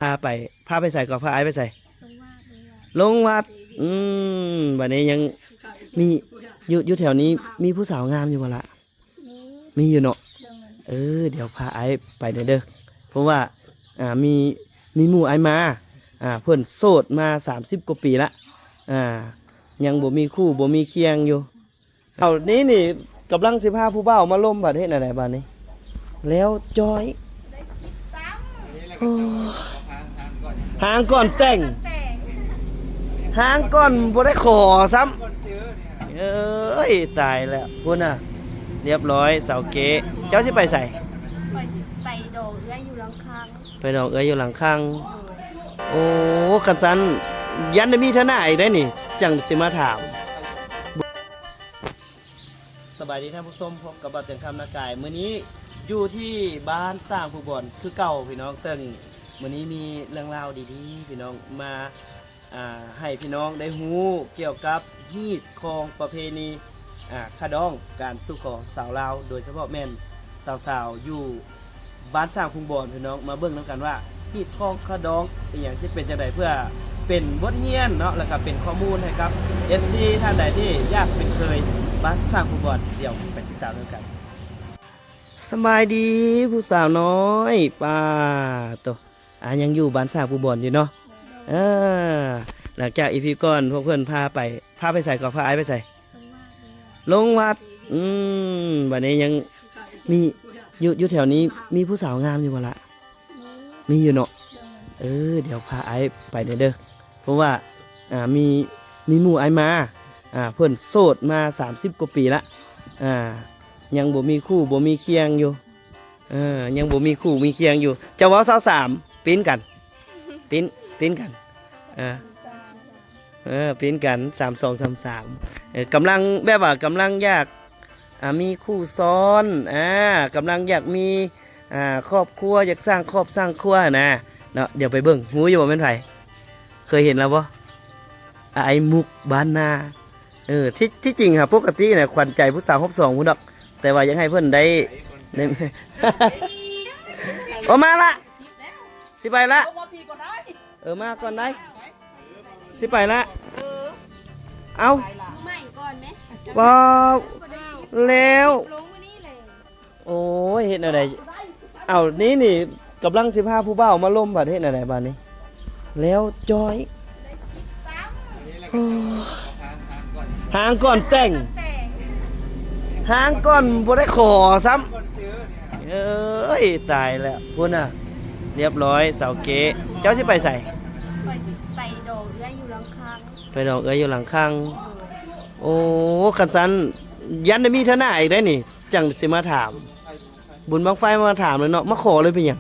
ພາໄປ ພາໄປໃສກໍ? ພາອ້າຍໄປໃສ? ລົງວັດ ລົງວັດ. ອືມ ບັດນີ້ຍັງມີ ຢູ່ ຢູ່ແຖວນີ້ມີຜູ້ສາວງາມຢູ່ບໍ່ລະ? ມີ ມີຢູ່ເນາະ. ໂດຍ ເອີ ດຽວພາອ້າຍໄປແດ່ເດີ ເພາະວ່າ ອ່າ ມີ ມີໝູ່ອ້າຍມາ ອ່າ ເພິ່ນໂສດມາສາມສິບກວ່າປີລະ ອ່າ ຍັງບໍ່ມີຄູ່ບໍ່ມີຄຽງຢູ່. ເອົາ ນີ້ ນີ້ກຳລັງຊິພາຜູ້ບ່າວມາລົມ ບັດເຮັດແນວໃດບາດນີ້? ແລ້ວຈ້ອຍ ໂອ້ ຫ້າງກ່ອນແຕ່ງ ຫ້າງກ່ອນບໍ່ໄດ້ຂໍຊ້ຳ. ເອີຍ ຕາຍແລ້ວ ພຸ້ນນະ ລຽບຮ້ອຍ ສາວເກະ. ເຈົ້າຊິໄປໃສ? ຂ້ອຍໄປດອງເອື້ອຍຢູ່ຫຼັງຄັງ. ໄປດອງເອື້ອຍຢູ່ຫຼັງຄັງ. ໂອ້ ຄັນຊັ້ນຢ້ານໄດ້ມີທະນາອີກໄດ໋ນີ້ ຈັ່ງຊິມາຖາມ. ສະບາຍດີທ່ານຜູ້ຊົມ, ພົບກັບບ່າວເຕີງຄຳນາກາຍ. ມື້ນີ້ຢູ່ທີ່ບ້ານສ້າງພູບອນຄືເກົ່າພີ່ນ້ອງ, ເຊິ່ງມື້ນີ້ມີເລື່ອງລາວດີໆ ພີ່ນ້ອງ ມາ ອ່າ ໃຫ້ພີ່ນ້ອງໄດ້ຮູ້ກ່ຽວກັບຮີດຄອງປະເພນີ ອ່າ ຄະດອງ ການສູ່ຂໍສາວລາວ ໂດຍສະເພາະແມ່ນສາວໆຢູ່ ບ້ານສ້າງພູບອນ ພີ່ນ້ອງ ມາເບິ່ງນຳກັນວ່າ ຮີດຄອງຄະດອງອີ່ຫຍັງຊິເປັນຈັ່ງໃດ ເພື່ອເປັນບົດຮຽນເນາະ ແລ້ວກໍເປັນຂໍ້ມູນໃຫ້ກັບເອັຟຊີທ່ານໃດທີ່ຢາກເປັນເຂີຍບ້ານສ້າງພູບອນ. ດຽວໄປຕິດຕາມນຳກັນ. ສະບາຍດີຜູ້ສາວນ້ອຍ. ປ້າໂຕ ອາ ຍັງຢູ່ບ້ານສ້າງພູບອນຢູ່ເນາະ. ເອີ ຫຼັງຈາກອີພີກ່ອນ ພວກເພິ່ນພາໄປ ພາໄປໃສກໍ? ພາອ້າຍໄປໃສ? ລົງວັດ. ອືມ ບັດນີ້ຍັງມີ ຢູ່ ຢູ່ແຖວນີ້ມີຜູ້ສາວງາມຢູ່ບໍ່ລະ? ມີ ມີຢູ່ເນາະ. ໂດຍ ເອີ ດຽວພາອ້າຍໄປແດ່ເດີ ເພາະວ່າ ອ່າ ມີ ມີໝູ່ອ້າຍມາ ອ່າ ເພິ່ນໂສດມາສາມສິບກວ່າປີລະ ອ່າ ຍັງບໍ່ມີຄູ່ບໍ່ມີຄຽງຢູ່. ເອີ ຍັງບໍ່ມີຄູ່ມີຄຽງຢູ່. ເຈົ້າເວົ້າຊາວສາມ ປິ່ນກັນ ປິ່ນ ປິ່ນກັນ ເອີ ເອີ ປິ່ນກັນ ສາມສອງສາມສາມ. ເອີ ກຳລັງ ແບບວ່າກຳລັງຢາກ ອ່າ ມີຄູ່ຊ້ອນ ອ່າ ກຳລັງຢາກມີ ອ່າ ຄອບຄົວ ຢາກສ້າງຄອບສ້າງຄົວນະເນາະ. ດຽວໄປເບິ່ງ ຮູ້ຢູ່ບໍ່ແມ່ນໃຜ? ເຄີຍເຫັນລາວບໍ່? ອ້າຍມຸກບ້ານນາ. ເອີ ທີ່ ທີ່ຈິງຫາ ປົກກະຕິນະ ຂວັນໃຈຜູ້ສາວຮອບສອງພຸ້ນດອກ ແຕ່ວ່າຢາກໃຫ້ເພິ່ນໄດ້ ໄດ້ ໂອ ມາລະ ຊິໄປລະ. ເອີ ມາກ່ອນໄດ໋ ຊິໄປລະ. ເອີ ເອົ້າ ໃໝ່ກ່ອນແມະ ວ້າວ ແລ້ວ ລົງມື້ນີ້ແຫຼະ. ໂອ້ຍ ເຮັດແນວໃດ? ເອົ້າ ນີ້ ນີ້ກຳລັງຊິພາຜູ້ບ່າວມາລົມ ບັດເຮັດແນວໃດບາດນີ້? ແລ້ວຈ້ອຍ ໂອ້ຍ ຫ້າງກ່ອນແຕ່ງ ຫ້າງກ່ອນບໍ່ໄດ້ຂໍຊ້ຳ. ເອີຍ ຕາຍແລ້ວ ພຸ້ນນະ ລຽບຮ້ອຍ ສາວເກະ. ເຈົ້າຊິໄປໃສ? ຂ້ອຍໄປດອງເອື້ອຍຢູ່ຫຼັງຄັງ. ໄປດອງເອື້ອຍຢູ່ຫຼັງຄັງ. ໂອ້ ຄັນຊັ້ນຢ້ານໄດ້ມີທະນາອີກໄດ໋ນີ້ ຈັ່ງຊິມາຖາມ. ບຸນບັ້ງໄຟມາຖາມເລີຍເນາະ ມາຂໍເລີຍເປັນຫຍັງ?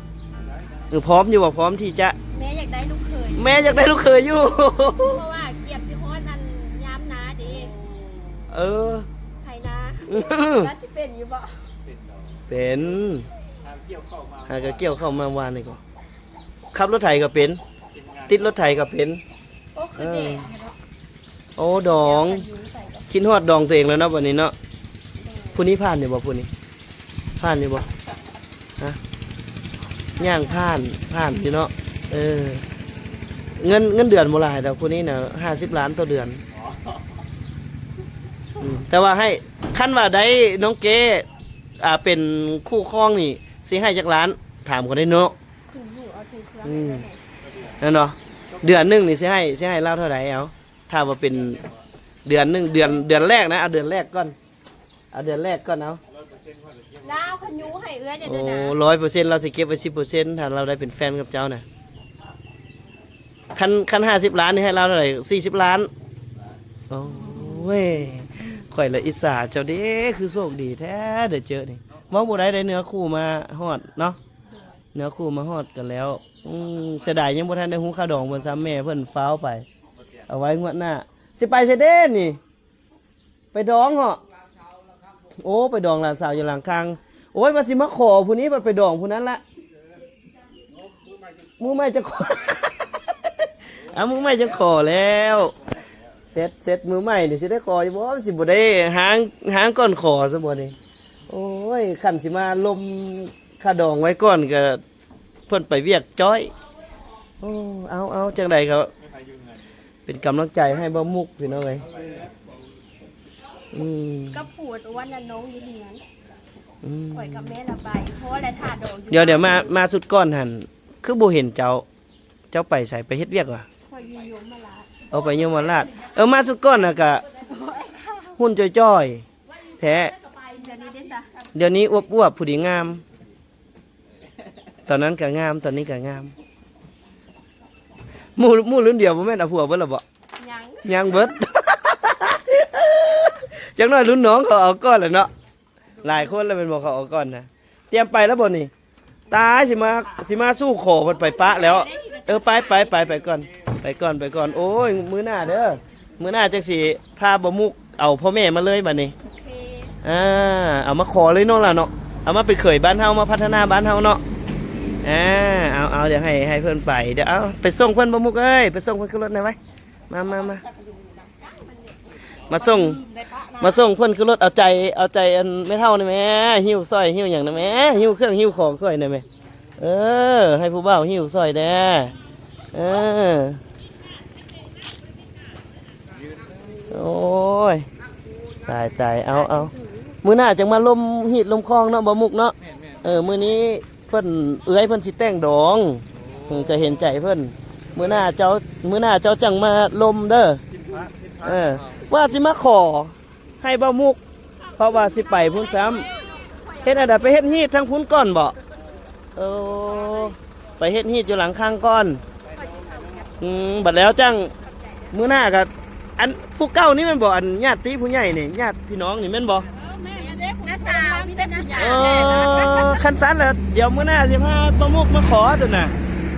ເອີ ພ້ອມຢູ່ບໍ່? ພ້ອມທີ່ຈະ ແມ່ຢາກໄດ້ລູກເຂີຍ ແມ່ຢາກໄດ້ລູກເຂີຍຢູ່ ເພາະວ່າກຽມຊິຮອດອັນຍາມນາເດ້. ເອີ ໄຖນາ ວ່າຊິເປັນຢູ່ບໍ່? ເປັນ ຫາກໍກ່ຽວເຂົ້າມາວານນີ້ກໍ ຂັບລົດໄຖກໍເປັນ ຕິດລົດໄຖກໍເປັນ. ໂອ້ ຄືແດດແທ້ເນາະ. ໂອ້ ດອງ ຄິດຮອດດອງຕົວເອງແລ້ວເນາະ ບັດນີ້ເນາະ. ຜູ້ນີ້ຜ່ານຢູ່ບໍ່? ຜູ້ນີ້ຜ່ານຢູ່ບໍ່? ຮະ ຍ່າງຜ່ານ ຜ່ານຢູ່ເນາະ. ເອີ ເງິນ ເງິນເດືອນບໍ່ຫຼາຍດອກ ຜູ້ນີ້ນະ ຫ້າສິບລ້ານຕໍ່ເດືອນ. ອືມ ແຕ່ວ່າໃຫ້ ຄັນວ່າໄດ້ນ້ອງເກ ອ່າ ເປັນຄູ່ຄອງນີ້ ຊິໃຫ້ຈັກລ້ານ? ຖາມເຂົາໄດ້ເນາະ. ຂຶ້ນຢູ່ເອົາຖືເຄື່ອງ ອືມ ແມ່ນບໍ່? ເດືອນໜຶ່ງນີ້ຊິໃຫ້ ຊິໃຫ້ລາວເທົ່າໃດ? ເອົາ ຖ້າວ່າເປັນເດືອນໜຶ່ງ ເດືອນ ເດືອນແລກນະ ເອົາເດືອນແລກກ່ອນ ເອົາເດືອນແລກກ່ອນ ເອົາ ລາວຄັນຍູ້ໃຫ້ເອື້ອຍແດ່ເດີນະ. ໂອ້ ຮ້ອຍເປີເຊັນ ລາວຊິເກັບໄວ້ສິບເປີເຊັນ ຖ້າລາວໄດ້ເປັນແຟນກັບເຈົ້ານະ. ຄັນ ຄັນຫ້າສິບລ້ານນີ້ໃຫ້ລາວເທົ່າໃດ? ສີ່ສິບລ້ານ. ໂອ້ຍ ຂ້ອຍລະອິດສາເຈົ້າເດ້ ຄືໂຊກດີແທ້ໄດ້ເຈີນີ້. ເວົ້າບໍ່ໄດ້ເດ້ ເນື້ອຄູ່ມາຮອດເນາະ. ເນື້ອຄູ່ມາຮອດກັນແລ້ວ. ອືມ ເສຍດາຍຍັງບໍ່ທັນໄດ້ຮູ້ຄ່າດອງເພິ່ນຊ້ຳ ແມ່ເພິ່ນຟ້າວໄປ ເອົາໄວ້ງວດໜ້າ. ຊິໄປໃສເດ້ນີ້? ໄປດອງເຫາະ. ໂອ້ ໄປດອງຫຼານສາວຢູ່ຫຼັງຄັງ. ໂອ້ຍ ວ່າຊິມາຂໍຜູ້ນີ້ ບັດໄປດອງຜູ້ນັ້ນລະ. ມືໃໝ່ຈະຂໍ ເອົາ ມືໃໝ່ຈະຂໍແລ້ວ. ເສັດ ເສັດ ມືໃໝ່ນີ້ຊິໄດ້ຂໍຢູ່ບໍ່? ຊິບໍ່ໄດ້ຫ້າງ ຫ້າງກ່ອນຂໍຊະບໍ່ນີ້? ໂອ້ຍ ຄັນຊິມາລົມຄ່າດອງໄວ້ກ່ອນກະ ເພິ່ນໄປວຽກຈ້ອຍ. ໂອ້ ເອົາ ເອົາ ຈັ່ງໃດກໍເປັນກຳລັງໃຈໃຫ້ບ່າວມຸກ ພີ່ນ້ອງເອີຍ. ອືມ ກັບຜູ້ອ້ວນນະ ນ້ອງຢູ່ເຮືອນ. ອືມ ຂ້ອຍກັບແມ່ລະໄປ ພໍແລ້ວ ຖ້າດອງຢູ່. ດຽວ ດຽວ ມາ ມາຊຸດກ່ອນຫັ້ນ ຄືບໍ່ເຫັນເຈົ້າ ເຈົ້າໄປໃສ? ໄປເຮັດວຽກຫວາ? ຂ້ອຍຢູ່ຍົມມະລາດ. ເອົາ ໄປຍົມມະລາດ. ເອີ ມາຊຸດກ່ອນນະກະ ໂອ້ຍ ຫຸ່ນຈ່ອຍໆ ແທ້. ດຽວນີ້ເດ້ຊະ? ດຽວນີ້ອວບໆ ຜູ້ດີງາມ. ຕອນນັ້ນກໍງາມ ຕອນນີ້ກໍງາມ. ໝູ່ ໝູ່ລຸ້ນດຽວບໍ່ແມ່ນເອົາຜົວເບິດແລ້ວບໍ່? ຍັງ ຍັງເບິດ. ຈັກໜ້ອຍລຸ້ນນ້ອງເຂົາເອົາກ່ອນແຫຼະເນາະ. ຫຼາຍຄົນແລ້ວແມ່ນບໍ່ ເຂົາເອົາກ່ອນນະ. ຕຽມໄປແລ້ວບໍ່ນີ້? ຕາຍ ຊິມາ ຊິມາສູ່ຂໍເພິ່ນໄປປະແລ້ວ. ເອີ ໄປ ໄປ ໄປ ໄປກ່ອນ ໄປກ່ອນ ໄປກ່ອນ. ໂອ້ຍ ມື້ໜ້າເດີ. ມື້ໜ້າຈັ່ງຊິພາບ່າວມຸກເອົາພໍ່ແມ່ມາເລີຍບາດນີ້. ໂອເຄ ອ່າ ເອົາມາຂໍເລີຍເນາະລະເນາະ. ເອົາມາເປັນເຂີຍບ້ານເຮົາ ມາພັດທະນາບ້ານເຮົາເນາະ. ອ່າ ເອົາ ເອົາ ດຽວໃຫ້ ໃຫ້ເພິ່ນໄປ. ດຽວ ເອົາ ໄປສົ່ງເພິ່ນ ບ່າວມຸກເອີຍ ໄປສົ່ງເພິ່ນຂຶ້ນລົດແດ່ໄວ. ມາ ມາ ມາ ມາສົ່ງ ມາສົ່ງເພິ່ນຂຶ້ນລົດ. ເອົາໃຈ ເອົາໃຈອັນແມ່ເຖົ້ານີ້ແໝ່ ຫິ້ວຊ່ອຍ ຫິ້ວຫຍັງນີ້ແໝ່ ຫິ້ວເຄື່ອງຫິ້ວຂອງຊ່ອຍນີ້ແໝ່. ເອີ ໃຫ້ຜູ້ບ່າວຫິ້ວຊ່ອຍແດ່. ເອີ ໂອ້ຍ ຕາຍ ຕາຍ. ເອົາ ເອົາ ມື້ໜ້າຈັ່ງມາລົມຮີດລົມຄອງເນາະ ບ່າວມຸກເນາະ. ແມ່ນໆ ເອີ ມື້ນີ້ເພິ່ນ ເອື້ອຍເພິ່ນຊິແຕ່ງດອງ. ໂອ້ ເອີ ກໍເຫັນໃຈເພິ່ນ. ມື້ໜ້າເຈົ້າ ມື້ໜ້າເຈົ້າຈັ່ງມາລົມເດີ. ເອີ ວ່າຊິມາຂໍ ໃຫ້ບ່າວມຸກ ເພາະວ່າຊິໄປພຸ້ນຊ້ຳ. ເຮັດອັນໃດ ໄປເຮັດຮີດທາງພຸ້ນກ່ອນບໍ? ໂອ້ ໄປເຮັດຮີດຢູ່ຫຼັງຄັງກ່ອນ. ອືມ ບັດແລ້ວຈັ່ງ ມື້ໜ້າກໍ ອັນຜູ້ເກົ່ານີ້ແມ່ນບໍ່? ອັນຍາດຕິຜູ້ໃຫຍ່ນີ້ ຍາດພີ່ນ້ອງນີ້ແມ່ນບໍ່? ນ້າສາວ ມີແຕ່ນ້າສາວ. ເອີ ຄັນຊັ້ນແລ້ວ ດຽວມື້ໜ້າຊິພາບ່າວມຸກມາຂໍຊັ້ນນະ.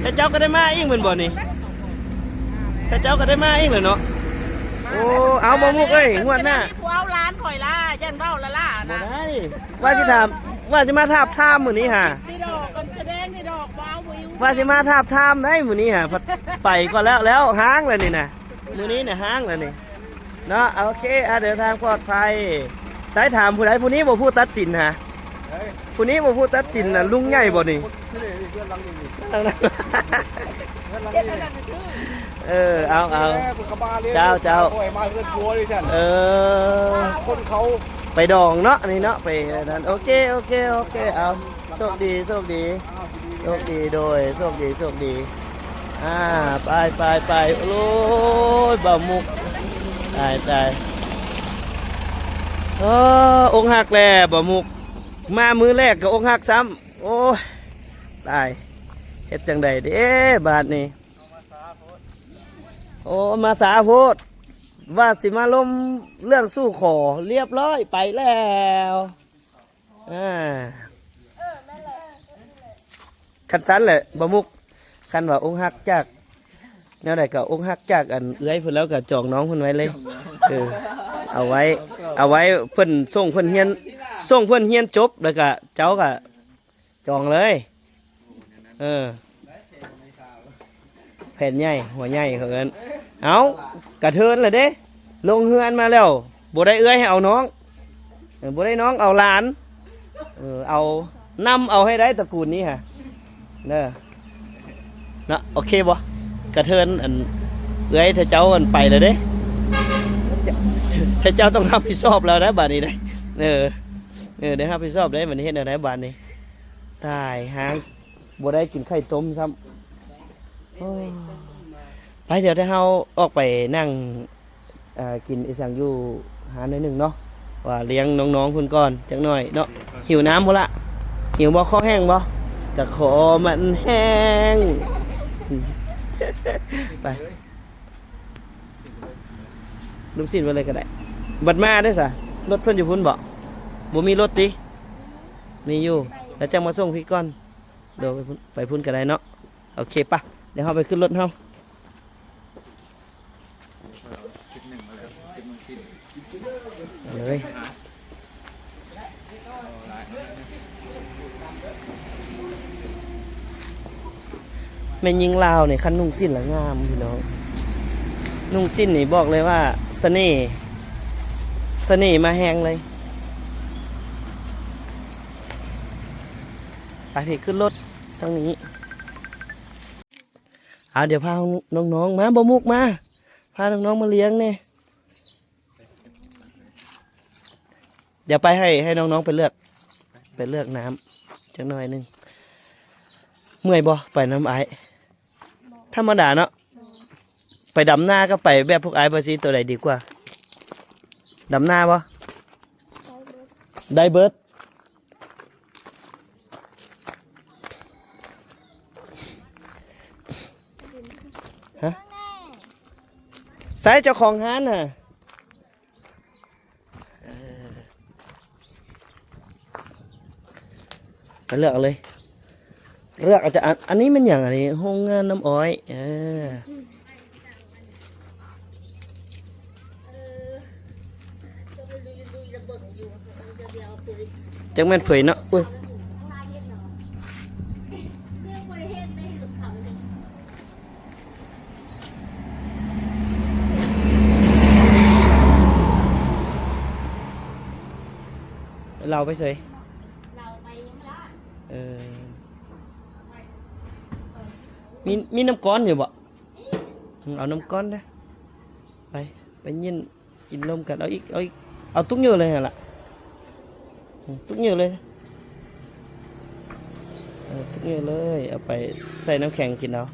ແຕ່ເຈົ້າກໍໄດ້ມາອີກແມ່ນບໍ່ນີ້? ເຂົາເຈົ້າກໍໄດ້ມາອີກແຫຼະເນາະ. ໂອ້ ເອົາ ບ່າວມຸກເອີຍ ງວດໜ້າ ຜູ້ເອົາຫຼານຂ້ອຍລະ ຢ້ານເວົ້າລະລະນະ. ບໍ່ໄດ້ ວ່າຊິຖາມ ວ່າຊິມາທາບທາມມື້ນີ້ຫາ ດອກ ການສະແດງນີ້ດອກ ບໍ່ເອົາ ບໍ່ຢູ່. ວ່າຊິມາທາບທາມໄດ໋ມື້ນີ້ຫາ ພັດໄປກ່ອນແລ້ວ ແລ້ວຮ້າງແລ້ວນີ້ນະ. ມື້ນີ້ນະຮ້າງແລ້ວນີ້ເນາະ. ໂອເຄ ອ່າ ເດີນທາງປອດໄພ. ສາຍຖາມຜູ້ໃດ ຜູ້ນີ້ບໍ່ຜູ້ຕັດສິນຫາ? ຜູ້ນີ້ບໍ່ຜູ້ຕັດສິນນະ ລຸງໃຫຍ່ບໍ່ນີ້? ເອີ ເອົາ ເອົາ ເຈົ້າ ເຈົ້າ ເອີ ຄົນເຂົາໄປດອງເນາະ ນີ້ເນາະ ໄປນັ້ນ. ໂອເຄ ໂອເຄ ໂອເຄ ເອົາ ໂຊກດີ ໂຊກດີ ໂຊກດີ ໂດຍ ໂຊກດີ ໂຊກດີ. ອ່າ ໄປ ໄປ ໄປ. ໂອ້ຍ ບ່າວມຸກ ຕາຍ ຕາຍ. ເອີ ອົກຫັກແລ້ວ ບ່າວມຸກ ມາມື້ແລກກໍອົກຫັກຊ້ຳ. ໂອ້ຍ ຕາຍ ເຮັດຈັ່ງໃດເດ້ບາດນີ້? ໂອ້ ມາສາໂພດ ວ່າຊິມາລົມເລື່ອງສູ່ຂໍ ລຽບຮ້ອຍໄປແລ້ວ. ອ່າ ຄັນຊັ້ນແຫຼະ ບ່າວມຸກ ຄັນວ່າອົກຫັກຈາກແນວໃດກໍອົກຫັກຈາກອັນເອື້ອຍເພິ່ນແລ້ວກໍຈອງນ້ອງເພິ່ນໄວ້ເລີຍ. ເອີ ເອົາໄວ້ ເອົາໄວ້ເພິ່ນ ສົ່ງເພິ່ນຮຽນ ສົ່ງເພິ່ນຮຽນຈົບ ແລ້ວກໍເຈົ້າກໍ ຈອງເລີຍ. ເອີ ແຜນໃຫຍ່ຫົວໃຫຍ່ເຂົາເອີ້ນ. ເອົ້າ ກະເທີນລະເດ້ ລົງເຮືອນມາແລ້ວ ບໍ່ໄດ້ເອື້ອຍໃຫ້ເອົານ້ອງ ເອີ ບໍ່ໄດ້ນ້ອງເອົາຫຼານ ເອີ ເອົາ ນຳເອົາໃຫ້ໄດ້ຕະກູນນີ້ຫະ ເດີ ເນາະ. ໂອເຄບໍ່ ກະເທີນ ອັນ ເອື້ອຍເຂົາເຈົ້າ ອັນ ໄປແລ້ວເດ້ ເຂົາເຈົ້າຕ້ອງຮັບຜິດຊອບແລ້ວນະບາດນີ້ເດ້. ເອີ ເອີ ໄດ້ຮັບຜິດຊອບໄດ້ ມັນເຮັດແນວໃດບາດນີ້? ຕາຍ ຫາບໍ່ໄດ້ກິນໄຂ່ຕົ້ມຊ້ຳ. ໂອ້ ໄປ ດຽວແຕ່ເຮົາອອກໄປນັ່ງ ເອີ ກິນອີ່ສັງຢູ່ຮ້ານໜ້ອຍໜຶ່ງເນາະ ວ່າລ້ຽງນ້ອງໆ ເພິ່ນກ່ອນຈັກໜ້ອຍເນາະ. ຫິວນ້ຳບໍ່ລະ? ຫິວບໍ່? ຄໍແຫ້ງບໍ່? ກະຄໍມັນແຫ້ງ. ໄປ. ລູກຊີ້ນໄວ້ເລີຍກໍໄດ້. ບັດມາເດ້ສະ ລົດເພິ່ນຢູ່ພຸ້ນບໍ? ບໍ່ມີລົດຕິ? ມີຢູ່ ແລ້ວຈັ່ງມາສົ່ງພີ້ກ່ອນ. ໂດຍ ໄປພຸ້ນ ໄປພຸ້ນກໍໄດ້ເນາະ. ໂອເຄ ປະ ດຽວເຮົາໄປຂຶ້ນລົດເຮົາ. ເອົາເລີຍ. ແມ່ຍິງລາວນີ້ ຄັນນຸ່ງສິ້ນລະງາມພີ່ນ້ອງ. ນຸ່ງສິ້ນນີ້ບອກເລີຍວ່າສະເໜ່ ສະເໜ່ມາແຮງເລີຍ. ໄປ ພີ່ ຂຶ້ນລົດທາງນີ້. ເອົາ ດຽວພານ້ອງໆ ມາ ບໍ່ມຸກ ມາ ພານ້ອງໆ ມາລ້ຽງແດ່. ດຽວໄປໃຫ້ ໃຫ້ນ້ອງໆ ໄປເລືອກ ໄປເລືອກນ້ຳຈັກໜ້ອຍໜຶ່ງ. ເມື່ອຍບໍ່ ໄປນຳອ້າຍ? ທຳມະດາເນາະ. ໄປດຳນາກັບໄປແບບພວກອ້າຍບໍ່ຊີ້ ໂຕໃດດີກວ່າ? ດຳນາບໍ່? ໄດ້ເບິດ. ຮະ? ໃສເຈົ້າຂອງຮ້ານນະ? ເອີ ໄປເລືອກເອົາເລີຍ ເລືອກເອົາຈາກອັນ ອັນນີ້ແມ່ນຫຍັງ? ອັນນີ້ໂຮງງານນ້ຳອ້ອຍ ເອີ ຈັກແມ່ນເຜີຍເນາະ ໂອ້ຍ. ລາວໄປໃສ? ເອີ ມີ ມີນ້ຳກ້ອນຢູ່ບໍ່? ອືມ ເອົານ້ຳກ້ອນເດີ້ ໄປ ໄປເຢັນ ກິນລົມກັນ ເອົາອີກ ເອົາອີກ ເອົາຕຸກເຍີເລີຍຫັ້ນລະ ອືມ ຕຸກເຍີເລີຍ ເອີ ຕຸກເຍີເລີຍ ເອົາໄປໃສ່ນ້ຳແຂງກິນເອົາ.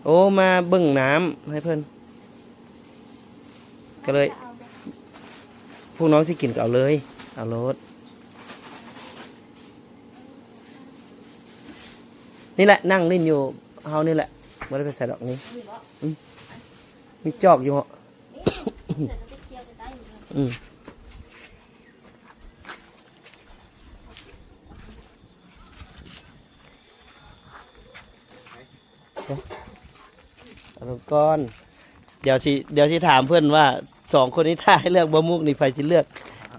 ໂອ້ ມາເບິ່ງນ້ຳໃຫ້ເພິ່ນ ກໍເລີຍ ພວກນ້ອງຊິກິນກໍເອົາເລີຍ ເອົາໂລດ. ນີ້ແຫຼະ ນັ່ງຫຼິ້ນຢູ່ເຮົານີ້ແຫຼະ ບໍ່ໄດ້ໄປໃສດອກນີ້. ອືມ ມີຈອກຢູ່ເຫາະ. ອືມ ເອົາລົງກ່ອນ ດຽວຊິ ດຽວຊິຖາມເພິ່ນວ່າ ສອງຄົນນີ້ ຖ້າໃຫ້ເລືອກ ບໍ່ມຸກນີ້ ໃຜຊິເລືອກ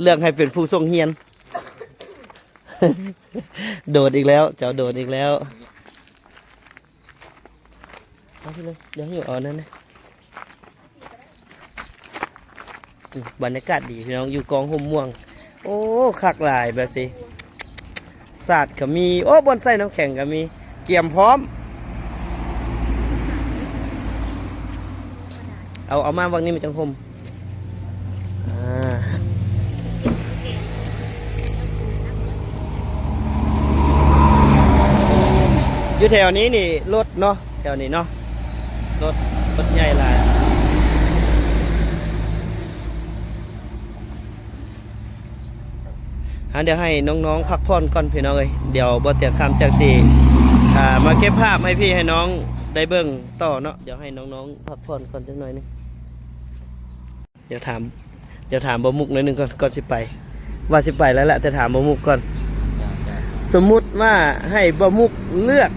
ເລືອກໃຫ້ເປັນຜູ້ສົ່ງຮຽນ. ໂດດອີກແລ້ວ ເຈົ້າໂດດອີກແລ້ວ. ເອົາໄປເລີຍ ດຽວຫິ້ວເອົາອັນນັ້ນນະ. ອືມ ບັນຍາກາດດີພີ່ນ້ອງ ຢູ່ກອງຮົ່ມມ່ວງ. ໂອ້ ຄັກຫຼາຍແບບຊີ້ ສາດກໍມີ ໂອ້ ບ່ອນໃສ່ນ້ຳແຂງກໍມີ ກຽມພ້ອມ. ເອົາ ເອົາມາວັງນີ້ມັນຈັ່ງຮົ່ມ. ອ່າ ຢູ່ແຖວນີ້ນີ້ລົດເນາະ ແຖວນີ້ເນາະ ລົດ ລົດໃຫຍ່ຫຼາຍ. ອ່າ ດຽວໃຫ້ນ້ອງໆ ພັກຜ່ອນກ່ອນພີ່ນ້ອງເອີຍ ດຽວບໍ່ຕຽນຄຳຈັ່ງຊິ ອ່າ ມາເກັບພາບໃຫ້ພີ່ໃຫ້ນ້ອງໄດ້ເບິ່ງຕໍ່ເນາະ. ດຽວໃຫ້ນ້ອງໆ ພັກຜ່ອນກ່ອນຈັກໜ້ອຍໜຶ່ງ. ດຽວຖາມ ດຽວຖາມບໍ່ມຸກໜ້ອຍໜຶ່ງກ່ອນ ກ່ອນຊິໄປ ວ່າຊິໄປແລ້ວແຫຼະ ແຕ່ຖາມບໍ່ມຸກກ່ອນ. ສົມມຸດວ່າໃຫ້ບໍ່ມຸກເລືອກ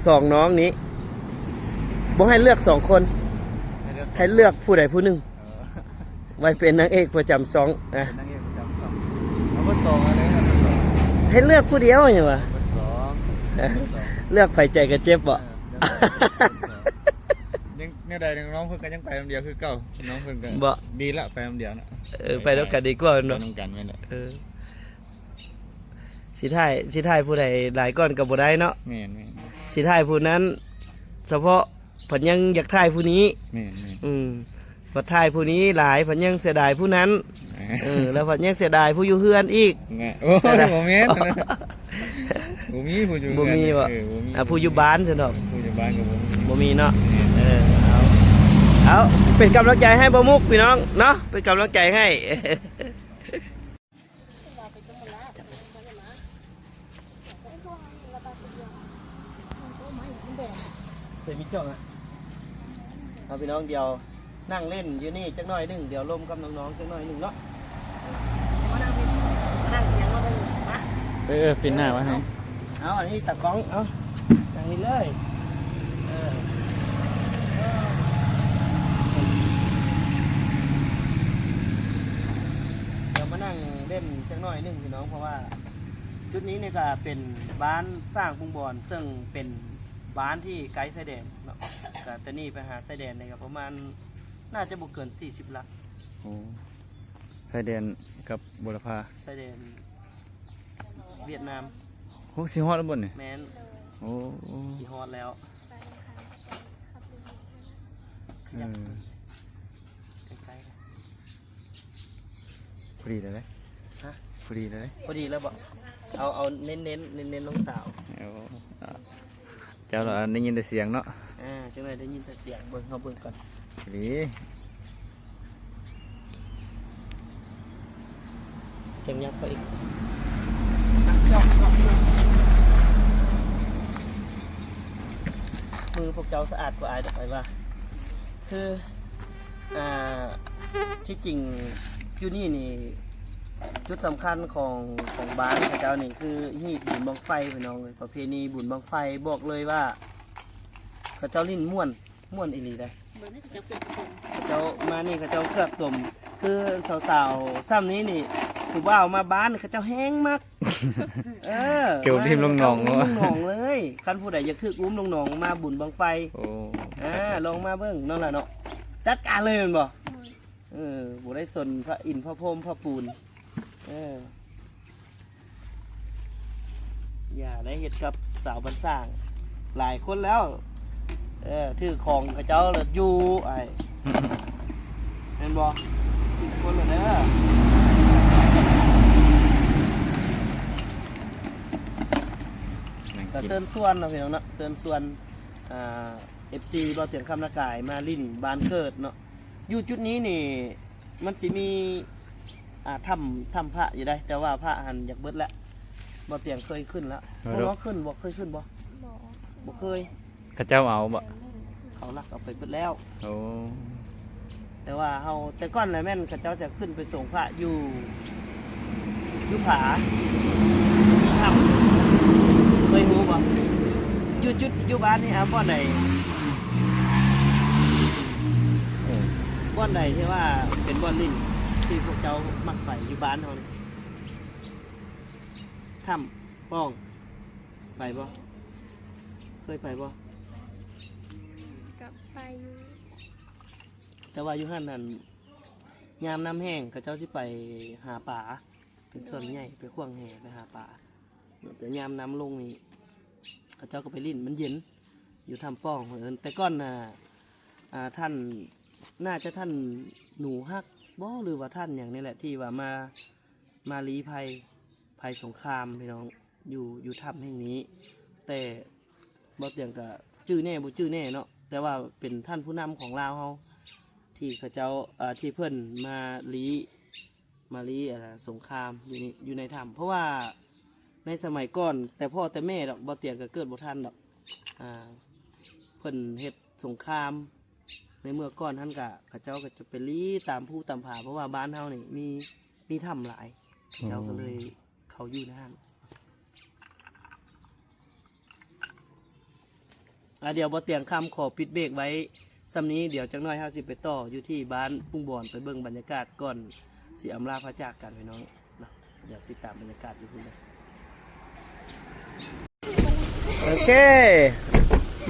ສອງນ້ອງນີ້ ບໍ່ໃຫ້ເລືອກສອງຄົນ ໃຫ້ເລືອກຜູ້ໃດຜູ້ໜຶ່ງ ເອີ ໄວ້ເປັນນາງເອກປະຈຳຊ່ອງ ອ່ະ ເປັນນາງເອກປະຈຳຊ່ອງ ເອົາເບີສອງເອົາເລີຍ ເອົາເບີສອງ ໃຫ້ເລືອກຜູ້ດຽວຫຍັງວະ ເບີສອງ ເລືອກໃຜໃຈກໍເຈັບບໍ? ເອີ ເລືອກໃຜໃຈກໍເຈັບ ຍັງ ແນວໃດນ້ອງເພິ່ນກໍຍັງໄປນຳດຽວຄືເກົ່າ ນ້ອງເພິ່ນກໍ ບໍ່ ດີລະ ໄປນຳດຽວນະ ເອີ ໄປນຳກັນດີກວ່າແມ່ນບໍ່? ໄປນຳກັນແມ່ນແຫຼະ ເອີ ຊິຖ່າຍ ຊິຖ່າຍຜູ້ໃດຫຼາຍກ່ອນກໍບໍ່ໄດ້ເນາະ ແມ່ນໆ ຊິຖ່າຍຜູ້ນັ້ນສະເພາະ ເພິ່ນຍັງຢາກຖ່າຍຜູ້ນີ້ ແມ່ນໆ ອືມ ບັດຖ່າຍຜູ້ນີ້ຫຼາຍ ເພິ່ນຍັງເສຍດາຍຜູ້ນັ້ນ ເອີ ແລ້ວເພິ່ນຍັງເສຍດາຍຜູ້ຢູ່ເຮືອນອີກ ແມ່ນ ໂອ້ຍ ເສຍດາຍ ບໍ່ແມ່ນ ບໍ່ມີຜູ້ຢູ່ ບໍ່ມີບໍ່? ເອີ ບໍ່ມີ ອ່າ ຜູ້ຢູ່ບ້ານຊັ້ນດອກ ຜູ້ຢູ່ບ້ານກໍບໍ່ມີ ບໍ່ມີເນາະ ແມ່ນ ເອີ ເອົາ ເອົາ ເປັນກຳລັງໃຈໃຫ້ບໍ່ມຸກພີ່ນ້ອງເນາະ ເປັນກຳລັງໃຈໃຫ້. ເຄີຍມີເຈົ້ານະ ເອົາ ພີ່ນ້ອງ ດຽວນັ່ງຫຼິ້ນຢູ່ນີ້ຈັກໜ້ອຍໜຶ່ງ ດຽວລົມກັບນ້ອງໆ ຈັກໜ້ອຍໜຶ່ງເນາະ ມານັ່ງ ມານັ່ງທຽງ ມາເບິ່ງ ມາ ເອີ ເອີ ປິ່ນໜ້າມາໃຫ້. ເອົາ ອັນນີ້ຕາກ້ອງ ເອົາ ນັ່ງນີ້ເລີຍ ເອີ ດຽວມານັ່ງຫຼິ້ນຈັກໜ້ອຍໜຶ່ງພີ່ນ້ອງ ເພາະວ່າຈຸດນີ້ນີ້ກະເປັນບ້ານສ້າງປຸງບອນ ເຊິ່ງເປັນບ້ານທີ່ໃກ້ຊາຍແດນເນາະ ກະແຕ່ນີ້ໄປຫາຊາຍແດນນີ້ກະປະມານ ໜ້າຈະບໍ່ເກີນສີ່ສິບຫຼັກ. ໂອ້ ຊາຍແດນໃ ກັບບົວລະພາ ຊາຍແດນຫວຽດນາມ. ໂອ້ ຊິຮອດແລ້ວບໍ່ນີ້? ແມ່ນ. ໂອ້ ຊິຮອດແລ້ວ. ເອີ ໃກ້ໆ ພໍດີແລ້ວເດ້. ຮະ? ພໍດີແລ້ວເດ້. ພໍດີແລ້ວບໍ່? ເອົາ ເອົາເນັ້ນໆ ເນັ້ນໆ ນ້ອງສາວ. ໂອ້ ເຈົ້າລະໄດ້ຍິນແຕ່ສຽງເນາະ. ອ່າ ຈັ່ງໃດໄດ້ຍິນແຕ່ສຽງ. ເບິ່ງ ເຮົາເບິ່ງກ່ອນ. ດີ ຈັ່ງຫຍັບເຂົ້າອີກ. ມືພວກເຈົ້າສະອາດກວ່າອ້າຍດອກ ອ້າຍວ່າ. ຄື ອ່າ ທີ່ຈິງຢູ່ນີ້ນີ້ ຈຸດສຳຄັນຂອງ ຂອງບ້ານເຂົາເຈົ້ານີ້ ຄືຮີດບຸນບັ້ງໄຟ ພີ່ນ້ອງເອີຍ. ປະເພນີບຸນບັ້ງໄຟ ບອກເລີຍວ່າ ເຂົາເຈົ້າຫຼິ້ນມ່ວນ ມ່ວນອີ່ຫຼີເດ້. ເບິ່ງນີ້ເຂົາເຈົ້າເກືອບຕົມ ເຂົາເຈົ້າມານີ້ເຂົາເຈົ້າເກືອບຕົມ. ຄືສາວໆຊ່ຳນີ້ນີ້ ຜູ້ບ່າວມາບ້ານເຂົາເຈົ້າແຮງມັກ. ເອີ ເກີວລິມລົງໜອງ ມາເຂົາອຸ້ມລົງໜອງເລີຍ. ຄັນຜູ້ໃດຢາກຖືກອຸ້ມລົງໜອງ ມາບຸນບັ້ງໄຟ. ໂອ້ ອ່າ ລອງມາເບິ່ງເນາະລະເນາະ. ຈັດການເລີຍແມ່ນບໍ່? ໂດຍ. ເອີ ບໍ່ໄດ້ສົນພະອິນພະພົມພະປູນ. ເອີ ຢ່າໄດ້ເຮັດກັບສາວບ້ານສ້າງ ຫຼາຍຄົນແລ້ວ. ເອີ ຖືກຂອງເຂົາເຈົ້າລະຢູ່ ອ້າຍ ແມ່ນບໍ່? ຖືກຄົນລະເດີ. ກໍເຊີນຊວນເນາະ ພີ່ນ້ອງເນາະ, ເຊີນຊວນ ອ່າ ເອັຟຊີ ເບົາຕຽງຄຳນາກາຍ ມາຫຼິ້ນບ້ານເກີດເນາະ. ຢູ່ຈຸດນີ້ນີ້ ມັນຊິມີ ອ່າ ຖ້ຳ ຖ້ຳພະຢູ່ໃດ໋ ແຕ່ວ່າພະຫັ້ນຢາກເບິດແລ້ວ. ບໍ່ຕຽງເຄີຍຂຶ້ນແລ້ວ. ເອີ ພວກນ້ອງຂຶ້ນບໍ່? ເຄີຍຂຶ້ນບໍ່? ບໍ່ ບໍ່ເຄີຍ. ເຂົາເຈົ້າເອົາບໍ່? ເຂົາລັກເອົາໄປເບິດແລ້ວ. ໂອ້ ແຕ່ວ່າເຮົາ ແຕ່ກ່ອນລະແມ່ນເຂົາເຈົ້າຈະຂຶ້ນໄປສົງພະຢູ່ ຢູ່ຜາ ມີຖ້ຳ ເຄີຍຮູ້ບໍ່? ຢູ່ຈຸດ ຢູ່ບ້ານນີ້ ອ່າ ບ່ອນໃດ? ເອີ ບ່ອນໃດທີ່ວ່າເປັນບ່ອນຫຼິ້ນທີ່ພວກເຈົ້າມັກໄປຢູ່ບ້ານເຮົານີ້? ຖ້ຳປ່ອງ ໄປບໍ່? ເຄີຍໄປບໍ່? ກໍໄປຢູ່ ແຕ່ວ່າຢູ່ຫັ້ນຫັ້ນ ຍາມນ້ຳແຫ້ງເຂົາເຈົ້າຊິໄປຫາປາ ເປັນສ່ວນໃຫຍ່ ໄປຂວ້າງແຫໄປຫາປາ. ແຕ່ຍາມນ້ຳລົງນີ້ ເຂົາເຈົ້າກໍໄປຫຼິ້ນ ມັນເຢັນ ຢູ່ຖ້ຳປ່ອງ. ເອີ ແຕ່ກ່ອນນະ ອ່າ ທ່ານ ໜ້າຈະທ່ານໜູຮັກບໍ ຫຼືວ່າທ່ານຫຍັງນີ້ແຫຼະ ທີ່ວ່າມາ ມາລີໄພ ໄພສົງຄາມ ພີ່ນ້ອງ ຢູ່ ຢູ່ຖ້ຳແຫ່ງນີ້. ແຕ່ບໍ່ຕຽງກະຈື່ແດ່ບໍ່ຈື່ແດ່ເນາະ ແຕ່ວ່າເປັນທ່ານຜູ້ນຳຂອງລາວເຮົາ ທີ່ເຂົາເຈົ້າ ເອີ ທີ່ເພິ່ນມາລີ ມາລີ ອ່າ ສົງຄາມຢູ່ນີ້ ຢູ່ໃນຖ້ຳ. ເພາະວ່າໃນສະໄໝກ່ອນ ແຕ່ພໍ່ແຕ່ແມ່ດອກ ບໍ່ຕຽງກໍເກີດບໍ່ທັນດອກ ອ່າ ເພິ່ນເຮັດສົງຄາມ ໃນເມື່ອກ່ອນຫັ້ນກະ ເຂົາເຈົ້າກໍຈະໄປລີຕາມພູຕາມຜາ ເພາະວ່າບ້ານເຮົານີ້ມີ ມີຖ້ຳຫຼາຍ ເຂົາເຈົ້າກໍເລີຍ ເຂົ້າຢູ່ໃນຫັ້ນ. ອ່າ ດຽວບໍ່ຕຽງຄຳຂໍປິດເບຣກໄວ້ສ່ຳນີ້ ດຽວຈັກໜ້ອຍເຮົາຊິໄປຕໍ່ຢູ່ທີ່ບ້ານປຸ່ງບອນ ໄປເບິ່ງບັນຍາກາດກ່ອນຊິອຳລາພາຈາກກັນ ພີ່ນ້ອງເນາະ. ດຽວຕິດຕາມບັນຍາກາດຢູ່ພຸ້ນເດີ. ໂອເຄ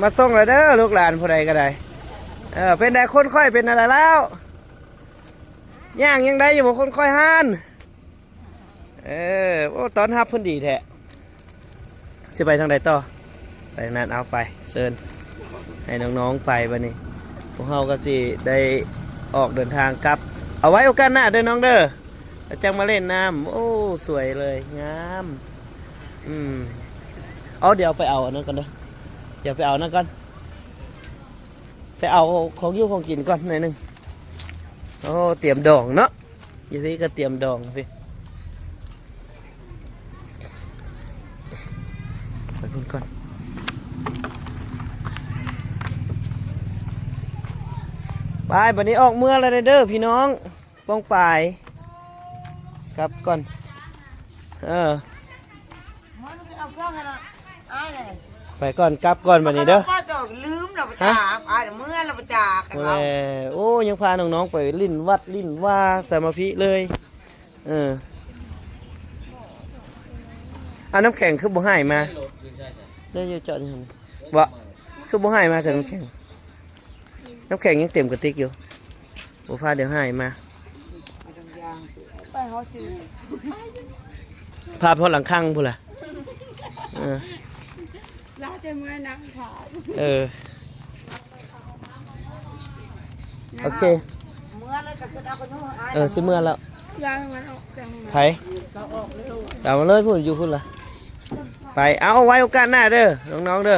ມາສົ່ງແລ້ວເດີ ລູກຫຼານຜູ້ໃດກໍໄດ້. ເອີ ເປັນໃດຄົນຂ້ອຍເປັນແນວໃດແລ້ວ? ຍ່າງຍັງໄດ້ຢູ່ບໍ່ຄົນຂ້ອຍຫັ້ນ? ເອີ ໂອ້ ຕ້ອນຮັບເພິ່ນດີແທ້. ຊິໄປທາງໃດຕໍ່? ໄປນັ້ນ ເອົາໄປ ເຊີນ ໃຫ້ນ້ອງໆໄປບັດນີ້. ພວກເຮົາກໍຊິໄດ້ອອກເດີນທາງກັບ. ເອົາໄວ້ໂອກາດໜ້າເດີນ້ອງເດີ ແລ້ວຈັ່ງມາຫຼິ້ນນ້ຳ. ໂອ້ ສວຍເລີຍ ງາມ. ອືມ ເອົາ ດຽວໄປເອົາອັນນັ້ນກ່ອນເດີ ດຽວໄປເອົານັ້ນກ່ອນ ໄປເອົາຂອງຢູ່ຂອງກິນກ່ອນໜ້ອຍໜຶ່ງ. ໂອ້ ຕຽມດອງເນາະ ຢູ່ພີ້ກໍຕຽມດອງພີ້ ໄປພຸ້ນກ່ອນ. ໄປ ບັດນີ້ອອກເມືອແລ້ວເດີພີ່ນ້ອງ. ປ້ອງປາຍ ກັບກ່ອນ ເອີ ໄປກ່ອນ ກັບກ່ອນບັດນີ້ເດີ. ລືມແລ້ວບໍ່ຈັກ ອ້າຍເມື່ອແລ້ວບໍ່ຈັກ. ໂອ້ ຍັງພານ້ອງໆໄປຫຼິ້ນວັດຫຼິ້ນວາສາມະພິເລີຍ. ເອີ ເອົານ້ຳແຂງຄືບໍ່ໃຫ້ມາ ເດີ ຢູ່ຈອດຢູ່ຫັ້ນ ບໍ່ ຄືບໍ່ໃຫ້ມາໃສ່ນ້ຳແຂງ? ນ້ຳແຂງຍັງເຕັມກະຕິກຢູ່ ບໍ່ພາດຽວໃຫ້ມາ. ໄປ ພາບຮອດຫຼັງຄັງພຸ້ນລະ ເອີ ລາວຈະເມື່ອນັ່ງຖ້າ ເອີ ໂອເຄ ເມື່ອເລີຍກໍຄືເອົາໄປໂນ່ນ ເອີ ຊິເມື່ອແລ້ວ ລາວມັນອອກຈັ່ງ ໃຜ ເອົາມາເລີຍ ພຸ້ນ ຢູ່ພຸ້ນລະ ໄປ ເອົາ ເອົາໄວ້ໂອກາດໜ້າເດີ ນ້ອງໆເດີ.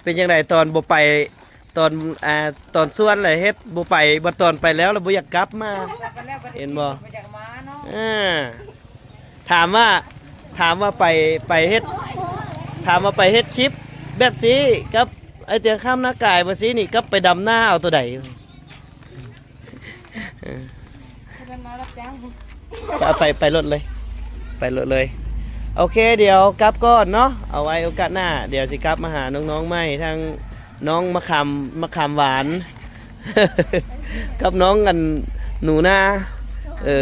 ເປັນຈັ່ງໃດຕອນບໍ່ໄປ ຕອນ ອ່າ ຕອນຊວນແລ້ວເຮັດບໍ່ໄປ ບັດຕອນໄປແລ້ວລະບໍ່ຢາກກັບມາ ເຫັນບໍ່ ບໍ່ຢາກມາເນາະ ອ່າ ຖາມວ່າ ຖາມວ່າໄປ ໄປເຮັດ ຖາມວ່າໄປເຮັດຄລິບແບບຊີ້ກັບໄອ້ເຕີຍຂ້າມນາກາຍບໍ່ຊີ້ນີ້ ກັບໄປດຳນາເອົາໂຕໃດ? ເອີ ເພິ່ນມາຮັບຈ້າງ ໄປ ໄປລົດເລີຍ ໄປລົດເລີຍ ໂອເຄ ດຽວກັບກ່ອນເນາະ ເອົາໄວ້ໂອກາດໜ້າ ດຽວຊິກັບມາຫານ້ອງໆໃໝ່ ທັງນ້ອງມະຂາມ ມະຂາມຫວານ ກັບນ້ອງອັນໜູນາ ເອີ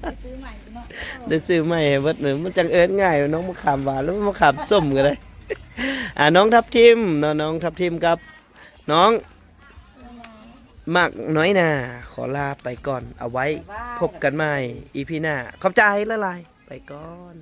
ໄດ້ຊື້ໃໝ່ໃຫ້ເບິດເນາະ ໄດ້ຊື້ໃໝ່ໃຫ້ເບິດເນາະ ມັນຈັ່ງເອີ້ນງ່າຍ ນ້ອງມະຂາມຫວານ ຫຼືມະຂາມສົ້ມກໍໄດ້ ອ່າ ນ້ອງທັບທິມເນາະ ນ້ອງທັບທິມກັບນ້ອງ ໝາກນ້ອຍໜ້າ ຂໍລາໄປກ່ອນ ເອົາໄວ້ ບາຍບາຍ ພົບກັນໃໝ່ ອີພີ ໜ້າ ຂອບໃຈຫຼາຍໆ ໄປກ່ອນ.